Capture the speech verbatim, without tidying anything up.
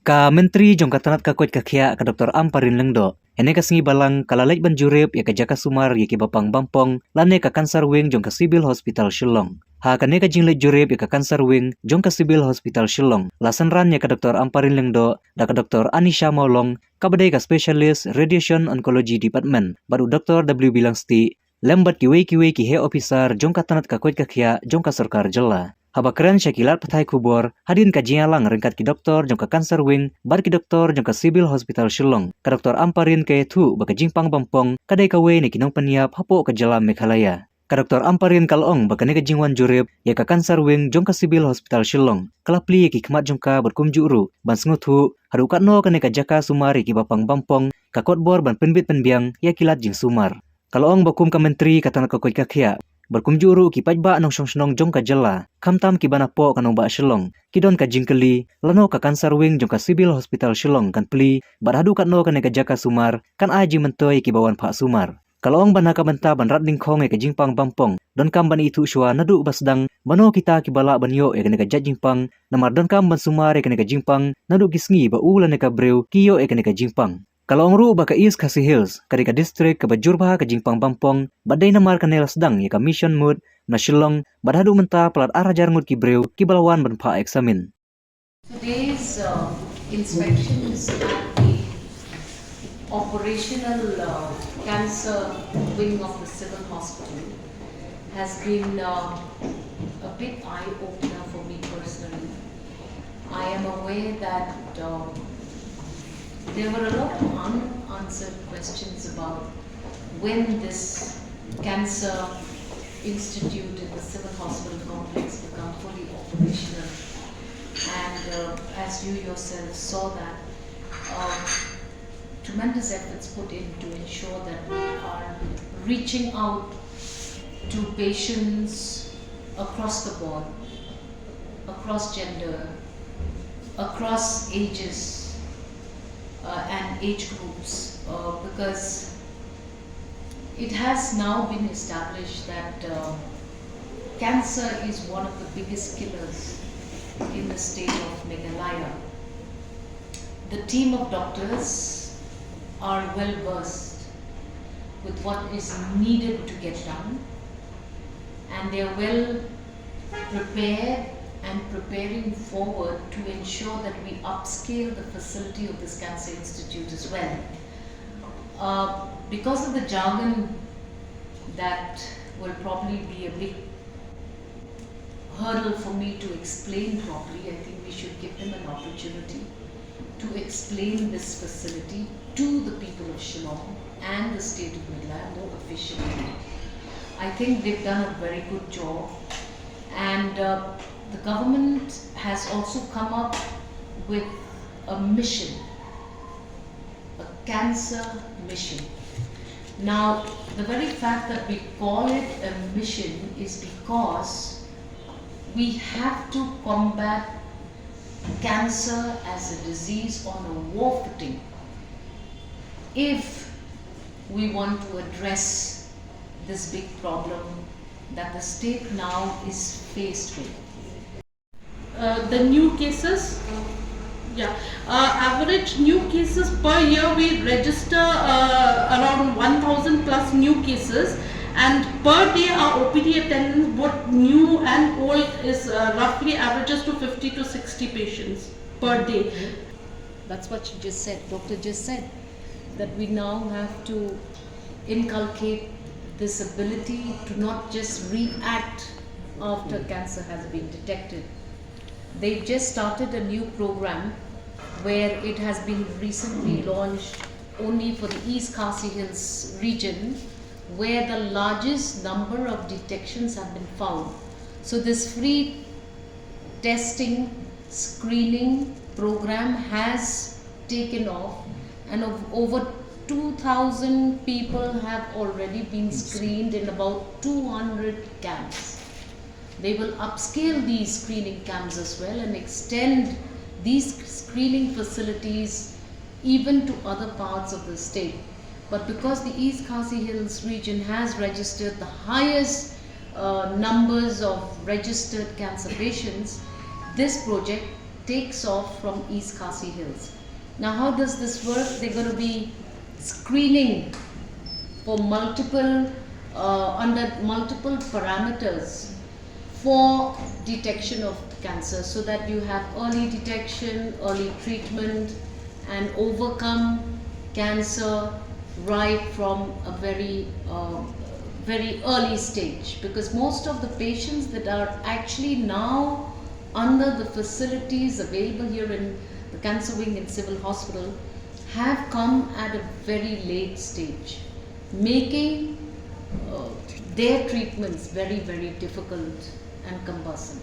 Ka Myntri jong ka tnat ka koit ka khiah, ka Doktor Ampareen Lyngdoh, hynne ka sngi Balang ka la leit ban jurip ïa ka jaka sumar ïa ki bapang bampong lane ka Cancer Wing jong ka Civil Hospital Shillong. Ha kane ka jingleit jurip ïa ka Cancer Wing jong ka Civil Hospital Shillong, la synran ïa ka Doktor Ampareen Lyngdoh da ka Doktor Anisha Mawlong, kaba dei ka Specialist Radiation Oncology Department, bad u Doktor W B Langstieh, lem bad kiwei kiwei ki heh ophisar jong ka tnat ka koit ka khiah jong ka sorkar jylla. Haba kren sha ki lad pathai khubor hadien ka jingïalang ryngkat ki doktor jong ka Cancer Wing bad ki doktor jong ka Civil Hospital Shillong, ka Doktor Ampareen ka ïathuh ba ka jingpang bampong ka dei kawei na ki nongpynïap hapoh ka jylla Meghalaya. Ka Doktor Ampareen ka la ong ba kane ka jingwan jurip ïa ka Cancer Wing jong ka Civil Hospital Shillong ka la plie ïa ki khmat jong ka bad kumjuh ruh ban sngewthuh haduh katno kane ka jaka sumar ïa ki bapang bampong ka kot bor ban pynbit pynbiang ïa ki lad jingsumar. Ka la ong ba kum ka Myntri ka tnat ka koit ka khiah bad kumjuh ruh ki paidbah nongshong shnong jong ka jylla, khamtam kiba napoh ka nongbah Shillong, ki don ka jingkylli lano ka Cancer Wing jong ka Civil Hospital Shillong kan plie bad haduh katno kane ka jaka sumar kan ai jingmyntoi ïa kiba wan phah sumar. Ka la ong ba na ka bynta ban rat nyngkhong ïa ka jingpang bampong, donkam ban ithuh shuwa naduh ba sdang bano kita kiba lah ban ïoh ïa kane ka jait jingpang, namar donkam ban sumar ïa kane ka jingpang naduh ki sngi ba u lane ka briew ki ïoh ïa kane ka jingpang. Ka la ong ruh ba ka East Khasi Hills ka dei ka district kaba jur bha ka jingpang bampong, bad dei namar kane la sdang ïa ka Mission Mood na Shillong, bad haduh mynta palat ar hajar ngut ki briew kiba la wan ban phah eksamin. Today's uh, inspection is at the operational uh, cancer wing of the civil hospital has been uh, a big eye opener for me personally. I am aware that uh, there were a lot of unanswered questions about when this cancer institute in the civil hospital complex become fully operational. And uh, as you yourself saw that, uh, tremendous efforts put in to ensure that we are reaching out to patients across the board, across gender, across ages uh, and age groups, uh, because it has now been established that uh, cancer is one of the biggest killers in the state of Meghalaya. The team of doctors are well versed with what is needed to get done, and they are well prepared and preparing forward to ensure that we upscale the facility of this cancer institute as well. Uh, because of the jargon that will probably be a big hurdle for me to explain properly, I think we should give them an opportunity to explain this facility to the people of Shillong and the state of Meghalaya more efficiently. I think they've done a very good job, and uh, the government has also come up with a mission, a cancer mission. Now, the very fact that we call it a mission is because we have to combat cancer as a disease on a war footing if we want to address this big problem that the state now is faced with. Uh, the new cases, yeah, uh, average new cases per year we register uh, around one thousand plus new cases, and per day our O P D attendance, both new and old, is uh, roughly averages to fifty to sixty patients per day. That's what she just said, doctor just said, that we now have to inculcate this ability to not just react after cancer has been detected. They've just started a new program where it has been recently launched only for the East Khasi Hills region, where the largest number of detections have been found. So this free testing screening program has taken off, and of over two thousand people have already been screened in about two hundred camps. They will upscale these screening camps as well and extend these screening facilities even to other parts of the state. But because the East Khasi Hills region has registered the highest uh, numbers of registered cancer patients, this project takes off from East Khasi Hills. Now, how does this work? They're going to be screening for multiple, uh, under multiple parameters for detection of cancer, so that you have early detection, early treatment, and overcome cancer right from a very, uh, very early stage, because most of the patients that are actually now under the facilities available here in the cancer wing in Civil Hospital have come at a very late stage, making, uh, their treatments very, very difficult and cumbersome.